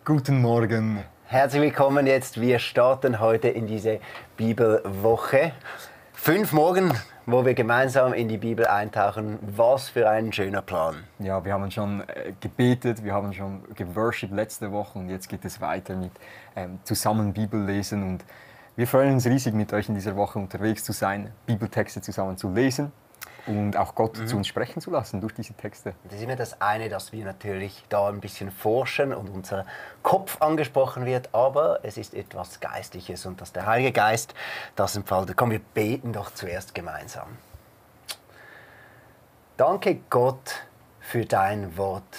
Guten Morgen. Herzlich willkommen jetzt. Wir starten heute in diese Bibelwoche. 5 Morgen, wo wir gemeinsam in die Bibel eintauchen. Was für ein schöner Plan. Ja, wir haben schon gebetet, wir haben schon geworshipped letzte Woche und jetzt geht es weiter mit zusammen Bibel lesen. Und wir freuen uns riesig, mit euch in dieser Woche unterwegs zu sein, Bibeltexte zusammen zu lesen und auch Gott zu uns sprechen zu lassen durch diese Texte. Das ist immer das eine, dass wir natürlich da ein bisschen forschen und unser Kopf angesprochen wird, aber es ist etwas Geistliches und dass der Heilige Geist das entfaltet. Komm, wir beten doch zuerst gemeinsam. Danke Gott für dein Wort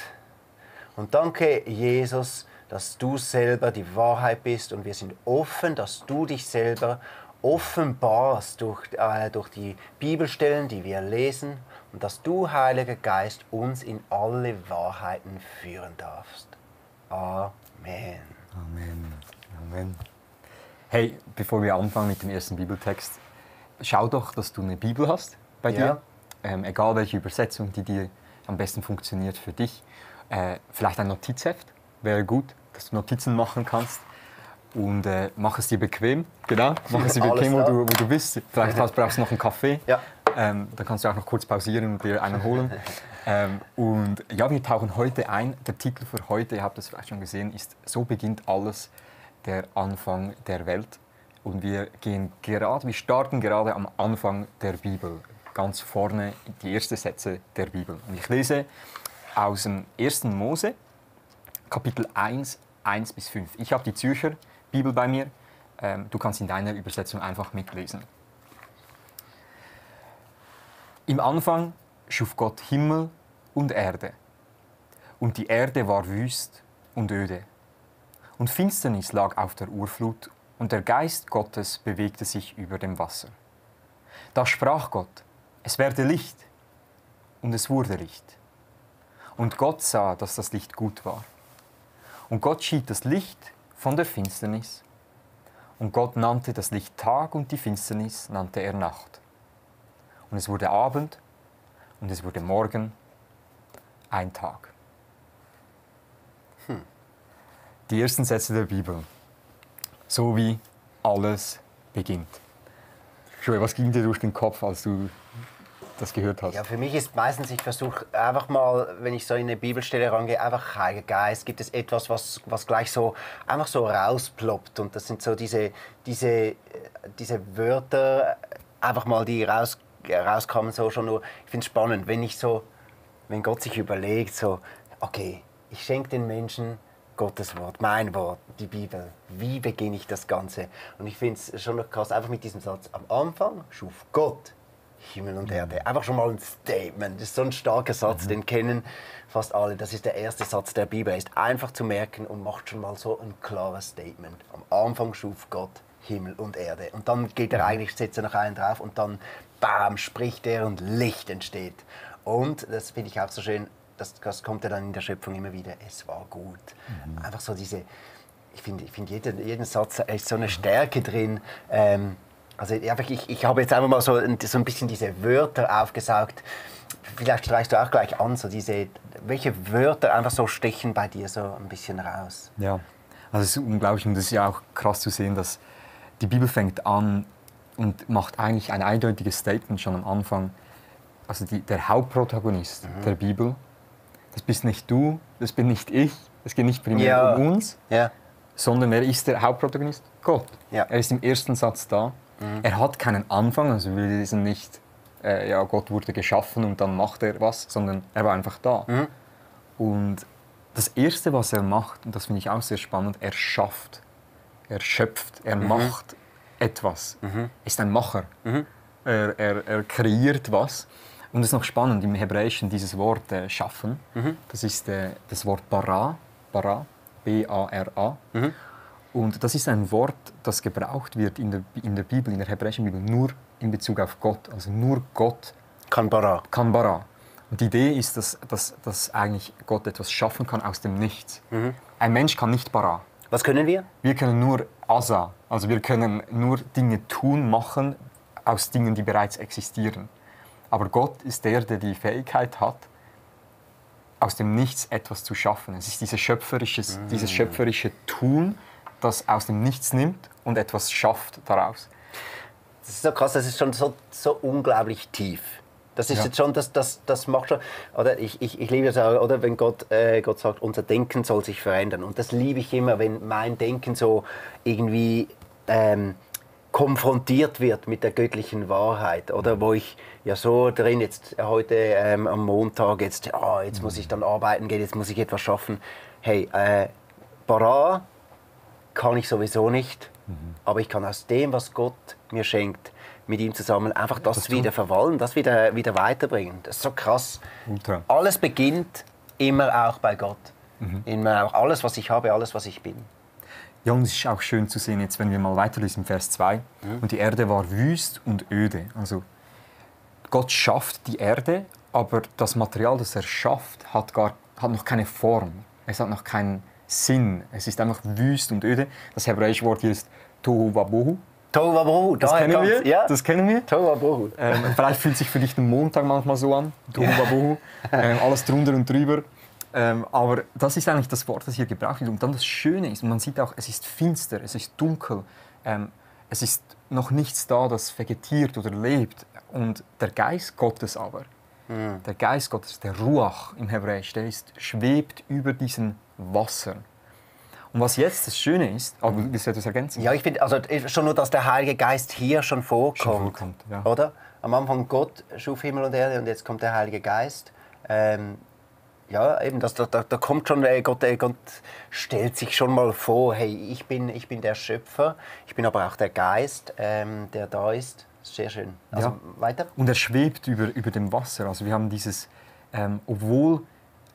und danke Jesus, dass du selber die Wahrheit bist und wir sind offen, dass du dich selber offenbarst durch die Bibelstellen, die wir lesen und dass du, Heiliger Geist, uns in alle Wahrheiten führen darfst. Amen. Amen. Amen. Hey, bevor wir anfangen mit dem ersten Bibeltext, schau doch, dass du eine Bibel hast bei dir. Egal welche Übersetzung, die dir am besten funktioniert für dich. Vielleicht ein Notizheft wäre gut, dass du Notizen machen kannst. Und mach es dir bequem, genau. Mach es dir bequem, wo du bist. Vielleicht brauchst du noch einen Kaffee. Ja. Dann kannst du auch noch kurz pausieren und dir einen holen. Und ja, wir tauchen heute ein. Der Titel für heute, ihr habt es vielleicht schon gesehen, ist "So beginnt alles, der Anfang der Welt". Und wir starten gerade am Anfang der Bibel. Ganz vorne die ersten Sätze der Bibel. Und ich lese aus dem 1. Mose, Kapitel 1, 1-5. Ich habe die Zürcher Bibel bei mir. Du kannst in deiner Übersetzung einfach mitlesen. Im Anfang schuf Gott Himmel und Erde. Und die Erde war wüst und öde. Und Finsternis lag auf der Urflut, und der Geist Gottes bewegte sich über dem Wasser. Da sprach Gott: Es werde Licht. Und es wurde Licht. Und Gott sah, dass das Licht gut war. Und Gott schied das Licht von der Finsternis. Und Gott nannte das Licht Tag und die Finsternis nannte er Nacht. Und es wurde Abend und es wurde Morgen, ein Tag. Die ersten Sätze der Bibel. So wie alles beginnt. Joey, was ging dir durch den Kopf, als du das gehört hast? Ja, für mich ist meistens, ich versuche einfach mal, wenn ich so in eine Bibelstelle rangehe, einfach Heiliger Geist, gibt es etwas, was gleich so einfach so rausploppt. Und das sind so diese Wörter, einfach mal, die rauskamen, so schon nur. Ich finde es spannend, wenn Gott sich überlegt, so, okay, ich schenke den Menschen Gottes Wort, mein Wort, die Bibel. Wie beginne ich das Ganze? Und ich finde es schon noch krass, einfach mit diesem Satz, am Anfang schuf Gott Himmel und Erde. Einfach schon mal ein Statement. Das ist so ein starker Satz, den kennen fast alle. Das ist der erste Satz der Bibel. Er ist einfach zu merken und macht schon mal so ein klares Statement. Am Anfang schuf Gott Himmel und Erde. Und dann geht er eigentlich, setzt er noch einen drauf und dann, bam, spricht er und Licht entsteht. Und, das finde ich auch so schön, das kommt ja dann in der Schöpfung immer wieder, es war gut. Einfach so diese, ich finde jeden Satz ist so eine Stärke drin. Also ich habe jetzt einfach mal so ein bisschen diese Wörter aufgesaugt. Vielleicht streichst du auch gleich an, so welche Wörter einfach so stechen bei dir so ein bisschen raus. Ja, also es ist unglaublich und es ist ja auch krass zu sehen, dass die Bibel fängt an und macht eigentlich ein eindeutiges Statement schon am Anfang. Also der Hauptprotagonist der Bibel, das bist nicht du, das bin nicht ich, es geht nicht primär um uns, sondern wer ist der Hauptprotagonist? Gott. Ja. Er ist im ersten Satz da. Er hat keinen Anfang, also wir lesen nicht, Gott wurde geschaffen und dann macht er was, sondern er war einfach da. Und das Erste, was er macht, und das finde ich auch sehr spannend, er schafft, er schöpft, er macht etwas. Ist ein Macher. Er kreiert was. Und es ist noch spannend, im Hebräischen dieses Wort schaffen, das ist das Wort bara, B-A-R-A. Und das ist ein Wort, das gebraucht wird in der Bibel, in der hebräischen Bibel, nur in Bezug auf Gott. Also nur Gott kann bara. Und die Idee ist, dass eigentlich Gott etwas schaffen kann aus dem Nichts. Ein Mensch kann nicht bara. Was können wir? Wir können nur asa, also wir können nur Dinge tun, machen aus Dingen, die bereits existieren. Aber Gott ist der die Fähigkeit hat, aus dem Nichts etwas zu schaffen. Es ist dieses schöpferische Tun, das aus dem Nichts nimmt und etwas schafft daraus. Das ist so krass, das ist schon so unglaublich tief. Das ist jetzt schon, das macht schon, oder ich liebe es auch, oder wenn Gott sagt, unser Denken soll sich verändern. Und das liebe ich immer, wenn mein Denken so irgendwie konfrontiert wird mit der göttlichen Wahrheit, oder wo ich ja so drin, jetzt heute am Montag, jetzt muss ich dann arbeiten gehen, jetzt muss ich etwas schaffen. Hey, bara kann ich sowieso nicht, aber ich kann aus dem, was Gott mir schenkt, mit ihm zusammen einfach das wieder verwalten, das wieder weiterbringen. Das ist so krass. Ultra. Alles beginnt immer auch bei Gott. Immer auch alles, was ich habe, alles, was ich bin. Ja, und es ist auch schön zu sehen, jetzt, wenn wir mal weiterlesen, Vers 2. Und die Erde war wüst und öde. Also Gott schafft die Erde, aber das Material, das er schafft, hat noch keine Form. Es hat noch keinen Sinn. Es ist einfach wüst und öde. Das hebräische Wort hier ist Tohu Wabohu. Tohu Wabohu, Das kennen wir. Ja. Das kennen wir. Tohu Wabohu. Vielleicht fühlt sich für dich der Montag manchmal so an. Tohu Wabohu. Alles drunter und drüber. Aber das ist eigentlich das Wort, das hier gebraucht wird. Und dann das Schöne ist, und man sieht auch, es ist finster, es ist dunkel. Es ist noch nichts da, das vegetiert oder lebt. Und der Geist Gottes aber, der Geist Gottes, der Ruach im Hebräisch, der schwebt über diesen Wassern. Und was jetzt das Schöne ist, aber willst du etwas ergänzen? Ja, ich finde, also schon nur, dass der Heilige Geist hier schon vorkommt. Ja. Oder? Am Anfang Gott schuf Himmel und Erde und jetzt kommt der Heilige Geist. Ja, eben, da kommt schon, Gott stellt sich schon mal vor, hey, ich bin der Schöpfer, ich bin aber auch der Geist, der da ist. Das ist sehr schön. Also, Ja. weiter. Und er schwebt über dem Wasser. Also wir haben dieses, obwohl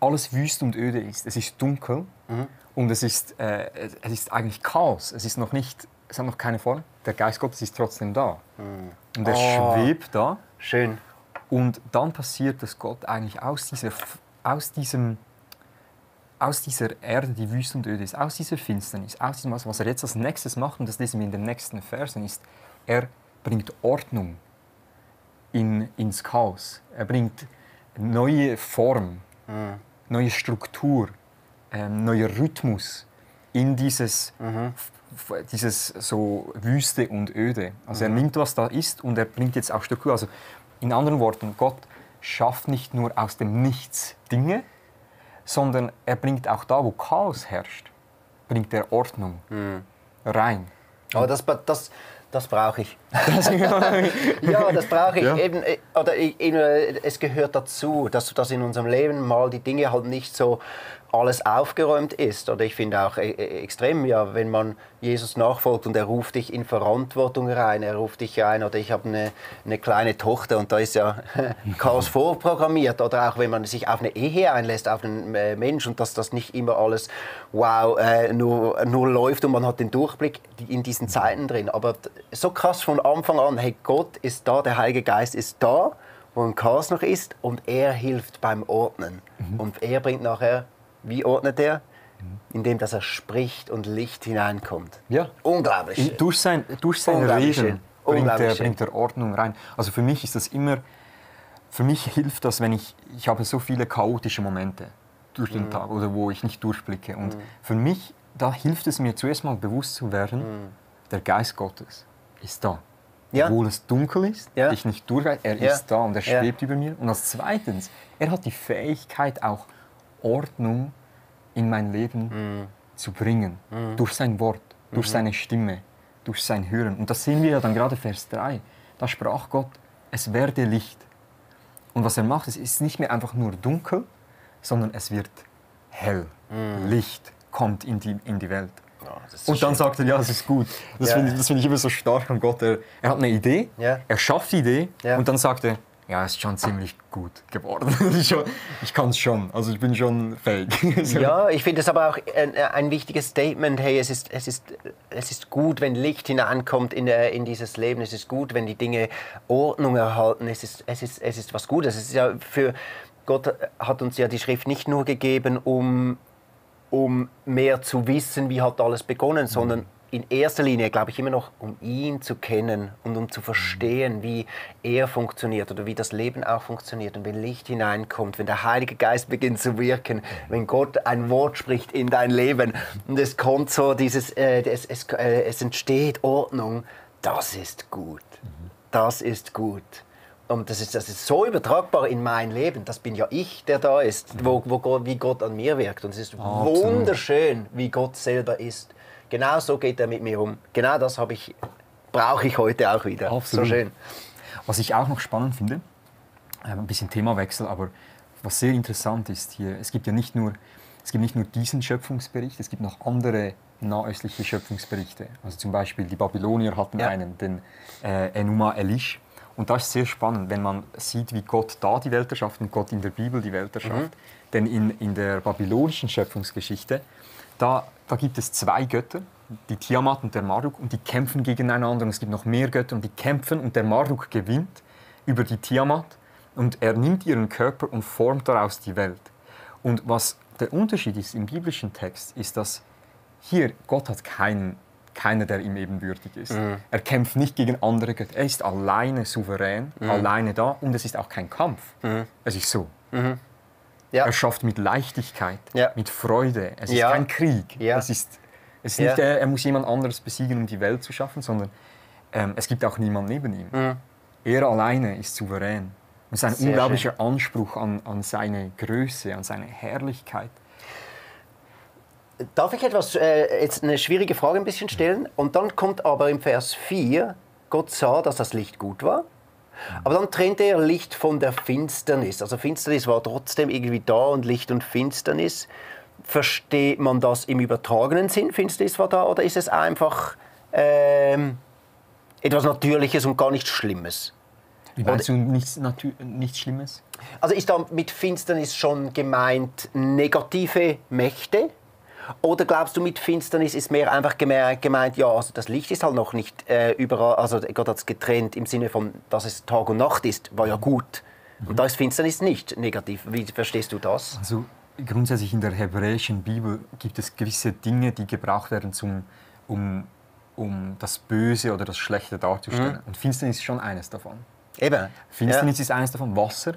alles wüst und öde ist, es ist dunkel und es ist eigentlich Chaos. Es hat noch keine Form. Der Geist Gottes ist trotzdem da. Und er schwebt da. Schön. Und dann passiert, dass Gott eigentlich aus dieser Erde, die wüst und öde ist, aus dieser Finsternis, aus diesem, was er jetzt als nächstes macht, und das lesen wir in den nächsten Versen, ist, er bringt Ordnung ins Chaos. Er bringt neue Form, neue Struktur, neuer Rhythmus in dieses so Wüste und Öde. Also er nimmt, was da ist, und er bringt jetzt auch Struktur. Also in anderen Worten, Gott schafft nicht nur aus dem Nichts Dinge, sondern er bringt auch da, wo Chaos herrscht, bringt er Ordnung rein. Aber das brauche ich. Ja, das brauche ich. Ja. Eben, es gehört dazu, dass in unserem Leben mal die Dinge halt nicht so alles aufgeräumt ist. Oder ich finde auch extrem, ja, wenn man Jesus nachfolgt und er ruft dich in Verantwortung rein, er ruft dich rein, oder ich habe eine kleine Tochter und da ist ja Chaos vorprogrammiert, oder auch wenn man sich auf eine Ehe einlässt, auf einen Mensch, und dass das nicht immer alles nur läuft und man hat den Durchblick in diesen Zeiten drin. Aber so krass von Anfang an, hey, Gott ist da, der Heilige Geist ist da, wo ein Chaos noch ist, und er hilft beim Ordnen. Und er bringt nachher, wie ordnet er? Indem dass er spricht und Licht hineinkommt. Ja. Unglaublich. Durch seine Unglaublich Reden schön. Unglaublich schön. bringt er Ordnung rein. Also für mich ist das immer, für mich hilft das, wenn ich habe so viele chaotische Momente durch den Tag, oder wo ich nicht durchblicke. Und für mich, da hilft es mir zuerst mal bewusst zu werden, der Geist Gottes ist da. Ja. Obwohl es dunkel ist, Ja. ich nicht durchgehe, er Ja. ist da und er Ja. schwebt über mir. Und als Zweitens, er hat die Fähigkeit, auch Ordnung in mein Leben zu bringen. Durch sein Wort, durch seine Stimme, durch sein Hören. Und das sehen wir ja dann gerade Vers 3. Da sprach Gott, es werde Licht. Und was er macht, es ist nicht mehr einfach nur dunkel, sondern es wird hell. Licht kommt in die Welt. Ja, das ist so Und dann schön. sagt er, ja, es ist gut. Das Ja. finde ich immer so stark an Gott. Er hat eine Idee, Ja. er schafft die Idee, Ja. und dann sagt er, ja, es ist schon ziemlich gut geworden. Ich kann es schon, also ich bin schon fähig. Ja, ich finde es aber auch ein wichtiges Statement. Hey, es ist gut, wenn Licht hineinkommt in dieses Leben. Es ist gut, wenn die Dinge Ordnung erhalten. Es ist was Gutes. Es ist ja Gott hat uns ja die Schrift nicht nur gegeben, um mehr zu wissen, wie hat alles begonnen, sondern in erster Linie, glaube ich, immer noch, um ihn zu kennen und um zu verstehen, wie er funktioniert oder wie das Leben auch funktioniert. Und wenn Licht hineinkommt, wenn der Heilige Geist beginnt zu wirken, wenn Gott ein Wort spricht in dein Leben und es kommt so es entsteht Ordnung, das ist gut. Das ist gut. Und das ist so übertragbar in mein Leben. Das bin ja ich, der da ist, wie Gott an mir wirkt. Und es ist wunderschön, wie Gott selber ist. Genau so geht er mit mir um. Genau das brauche ich heute auch wieder. Absolut. So schön. Was ich auch noch spannend finde, ein bisschen Themawechsel, aber was sehr interessant ist hier, es gibt nicht nur diesen Schöpfungsbericht, es gibt noch andere nahöstliche Schöpfungsberichte. Also zum Beispiel die Babylonier hatten einen, den Enuma Elish. Und das ist sehr spannend, wenn man sieht, wie Gott da die Welt erschafft und Gott in der Bibel die Welt erschafft. Denn in der babylonischen Schöpfungsgeschichte, da gibt es zwei Götter, die Tiamat und der Marduk, und die kämpfen gegeneinander. Und es gibt noch mehr Götter und die kämpfen und der Marduk gewinnt über die Tiamat und er nimmt ihren Körper und formt daraus die Welt. Und was der Unterschied ist im biblischen Text, ist, dass hier Gott hat keiner, der ihm ebenbürtig ist. Er kämpft nicht gegen andere Götter. Er ist alleine souverän, alleine da und es ist auch kein Kampf. Es ist so. Ja. Er schafft mit Leichtigkeit, mit Freude. Es ist Ja. kein Krieg. Ja. Es ist nicht, er muss jemand anderes besiegen, um die Welt zu schaffen, sondern es gibt auch niemand neben ihm. Er alleine ist souverän. Es ist ein Sehr unglaublicher Anspruch an seine Größe, an seine Herrlichkeit. Darf ich jetzt eine schwierige Frage ein bisschen stellen? Und dann kommt aber im Vers 4, Gott sah, dass das Licht gut war. Aber dann trennte er Licht von der Finsternis. Also Finsternis war trotzdem irgendwie da und Licht und Finsternis. Versteht man das im übertragenen Sinn, Finsternis war da? Oder ist es einfach etwas Natürliches und gar nichts Schlimmes? Wie meinst du nichts Schlimmes? Also ist da mit Finsternis schon gemeint negative Mächte? Oder glaubst du, mit Finsternis ist mehr einfach gemeint, ja, also das Licht ist halt noch nicht überall, also Gott hat es getrennt im Sinne von, dass es Tag und Nacht ist, war ja gut. Und da ist Finsternis nicht negativ. Wie verstehst du das? Also grundsätzlich in der hebräischen Bibel gibt es gewisse Dinge, die gebraucht werden, um das Böse oder das Schlechte darzustellen. Und Finsternis ist schon eines davon. Eben. Finsternis ist eines davon. Wasser.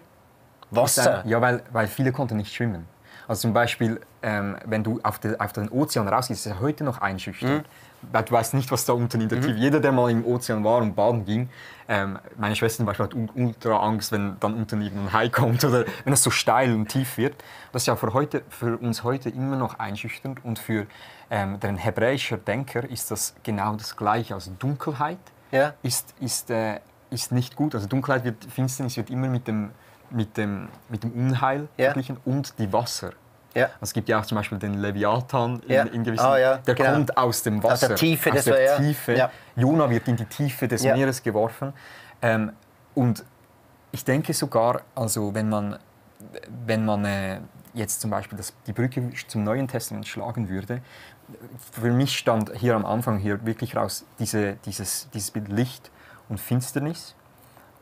Wasser? Ja, weil viele konnten nicht schwimmen. Also zum Beispiel, wenn du auf den Ozean rausgehst, ist es heute noch einschüchternd. Du weißt nicht, was da unten in der Tiefe... Jeder, der mal im Ozean war und baden ging, meine Schwester zum Beispiel hat ultra Angst, wenn dann unten irgendein Hai kommt oder wenn es so steil und tief wird. Das ist ja für uns heute immer noch einschüchternd und für den hebräischen Denker ist das genau das Gleiche. Also Dunkelheit ist nicht gut. Also Finsternis wird immer mit dem Unheil verglichen und die Wasser. Ja. Es gibt ja auch zum Beispiel den Leviathan in gewissen... der kommt aus dem Wasser. Aus der Tiefe. Tiefe. Ja. Jona wird in die Tiefe des Meeres geworfen. Und ich denke sogar, also wenn man jetzt zum Beispiel die Brücke zum Neuen Testament schlagen würde, für mich stand hier am Anfang hier wirklich raus dieses Bild Licht und Finsternis.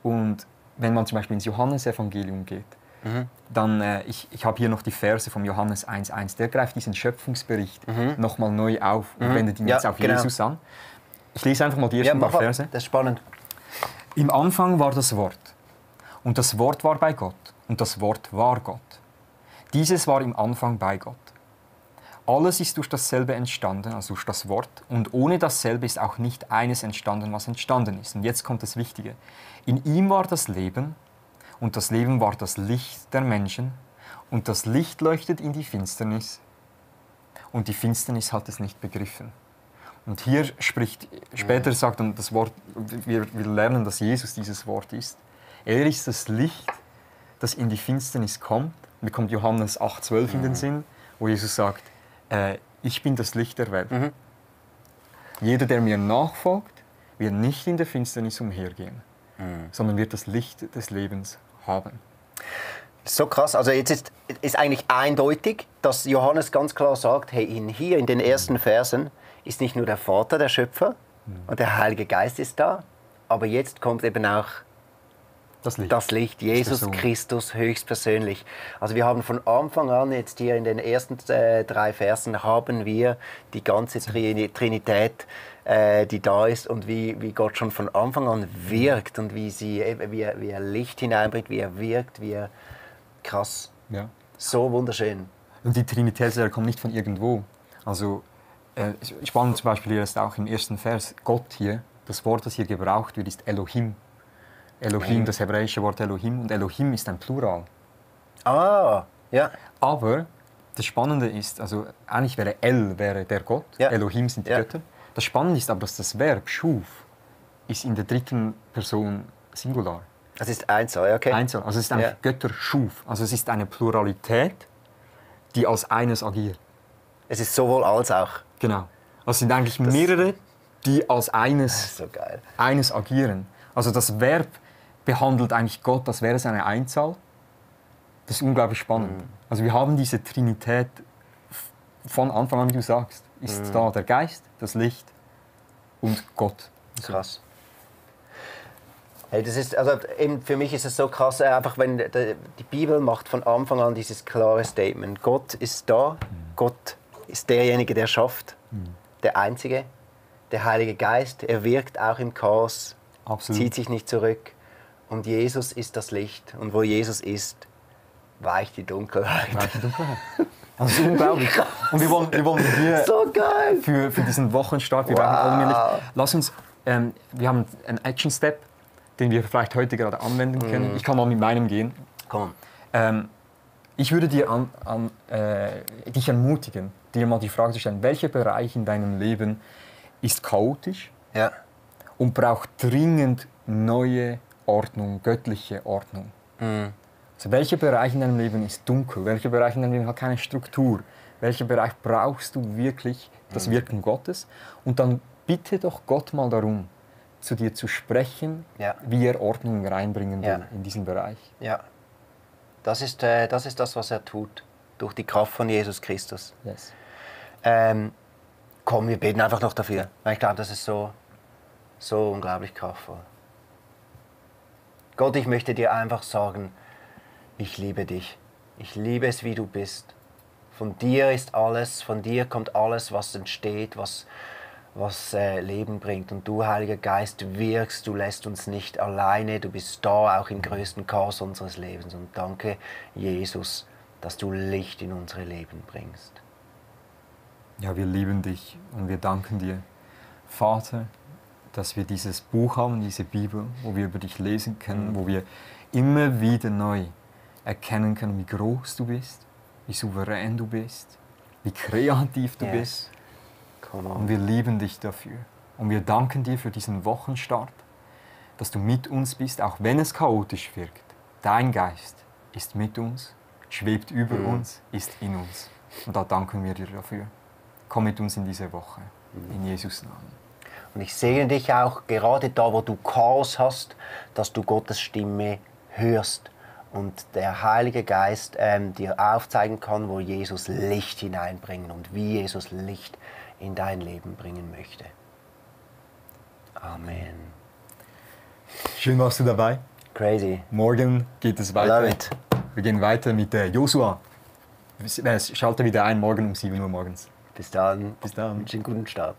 Und wenn man zum Beispiel ins Johannesevangelium geht, dann, ich habe hier noch die Verse vom Johannes 1,1, der greift diesen Schöpfungsbericht nochmal neu auf und wendet ihn jetzt auf Jesus an. Ich lese einfach mal die ersten paar Verse. Das ist spannend. Im Anfang war das Wort und das Wort war bei Gott und das Wort war Gott. Dieses war im Anfang bei Gott. Alles ist durch dasselbe entstanden, also durch das Wort, und ohne dasselbe ist auch nicht eines entstanden, was entstanden ist. Und jetzt kommt das Wichtige. In ihm war das Leben, und das Leben war das Licht der Menschen, und das Licht leuchtet in die Finsternis, und die Finsternis hat es nicht begriffen. Und hier später sagt dann das Wort, wir lernen, dass Jesus dieses Wort ist. Er ist das Licht, das in die Finsternis kommt. Mir kommt Johannes 8,12 in den Sinn, wo Jesus sagt, ich bin das Licht der Welt. Jeder, der mir nachfolgt, wird nicht in der Finsternis umhergehen, sondern wird das Licht des Lebens haben. So krass. Also jetzt ist eigentlich eindeutig, dass Johannes ganz klar sagt, hey, hier in den ersten Versen ist nicht nur der Vater der Schöpfer und der Heilige Geist ist da, aber jetzt kommt eben auch Das Licht, Jesus Person. Christus höchstpersönlich. Also wir haben von Anfang an, jetzt hier in den ersten 3 Versen, haben wir die ganze Trinität, die da ist und wie Gott schon von Anfang an wirkt und wie er Licht hineinbringt, wie er wirkt, wie er krass. Ja. So wunderschön. Und die Trinitätslehre kommt nicht von irgendwo. Also spannend zum Beispiel hier ist auch im ersten Vers Gott hier. Das Wort, das hier gebraucht wird, ist Elohim. Elohim, das hebräische Wort Elohim. Und Elohim ist ein Plural. Ah, ja. Aber das Spannende ist, also eigentlich wäre El wäre der Gott, Ja. Elohim sind die Ja. Götter. Das Spannende ist aber, dass das Verb schuf ist in der dritten Person Singular. Das ist Einzahl, okay. Einzeln. Also es ist einfach Ja. Götter schuf. Also es ist eine Pluralität, die als eines agiert. Es ist sowohl als auch. Genau. Also es sind eigentlich mehrere, die als eines, So geil. eines agieren. Also das Verb behandelt eigentlich Gott, als wäre es eine Einzahl. Das ist unglaublich spannend. Also wir haben diese Trinität von Anfang an, wie du sagst, ist da der Geist, das Licht und Gott. Krass. Hey, das ist, also eben für mich ist es so krass, einfach wenn die Bibel macht von Anfang an dieses klare Statement. Gott ist da, Gott ist derjenige, der schafft, der Einzige, der Heilige Geist, er wirkt auch im Chaos, Absolut. zieht sich nicht zurück und Jesus ist das Licht und wo Jesus ist, weicht die Dunkelheit. Also das ist unglaublich. Und wir wollen hier So geil! für diesen Wochenstart, wir brauchen allmählich, lass uns, wir haben einen Action-Step, den wir vielleicht heute gerade anwenden können. Ich kann mal mit meinem gehen. Komm. Ich würde dir dich ermutigen, dir mal die Frage zu stellen, welcher Bereich in deinem Leben ist chaotisch Ja. und braucht dringend neue Ordnung, göttliche Ordnung. Also welcher Bereich in deinem Leben ist dunkel? Welcher Bereich in deinem Leben hat keine Struktur? Welcher Bereich brauchst du wirklich das Wirken Gottes? Und dann bitte doch Gott mal darum, zu dir zu sprechen, Ja. wie er Ordnung reinbringen will Ja. in diesen Bereich. Ja. Das ist das, was er tut, durch die Kraft von Jesus Christus. Yes. Komm, wir beten einfach noch dafür. Weil ich glaube, das ist so unglaublich kraftvoll. Gott, ich möchte dir einfach sagen, ich liebe dich. Ich liebe es, wie du bist. Von dir ist alles, von dir kommt alles, was entsteht, was Leben bringt. Und du, Heiliger Geist, wirkst, du lässt uns nicht alleine, du bist da, auch im größten Chaos unseres Lebens. Und danke, Jesus, dass du Licht in unsere Leben bringst. Ja, wir lieben dich und wir danken dir, Vater, dass wir dieses Buch haben, diese Bibel, wo wir über dich lesen können, wo wir immer wieder neu erkennen können, wie groß du bist, wie souverän du bist, wie kreativ du bist. Come on. Und wir lieben dich dafür. Und wir danken dir für diesen Wochenstart, dass du mit uns bist, auch wenn es chaotisch wirkt. Dein Geist ist mit uns, schwebt über uns, ist in uns. Und da danken wir dir dafür. Komm mit uns in diese Woche. In Jesus' Namen. Und ich segne dich auch gerade da, wo du Chaos hast, dass du Gottes Stimme hörst und der Heilige Geist dir aufzeigen kann, wo Jesus Licht hineinbringen und wie Jesus Licht in dein Leben bringen möchte. Amen. Schön warst du dabei. Crazy. Morgen geht es I weiter. love it. Wir gehen weiter mit Josua. Schalte wieder ein, morgen um 7 Uhr morgens. Bis dann. Bis dann. Wünsche einen guten Start.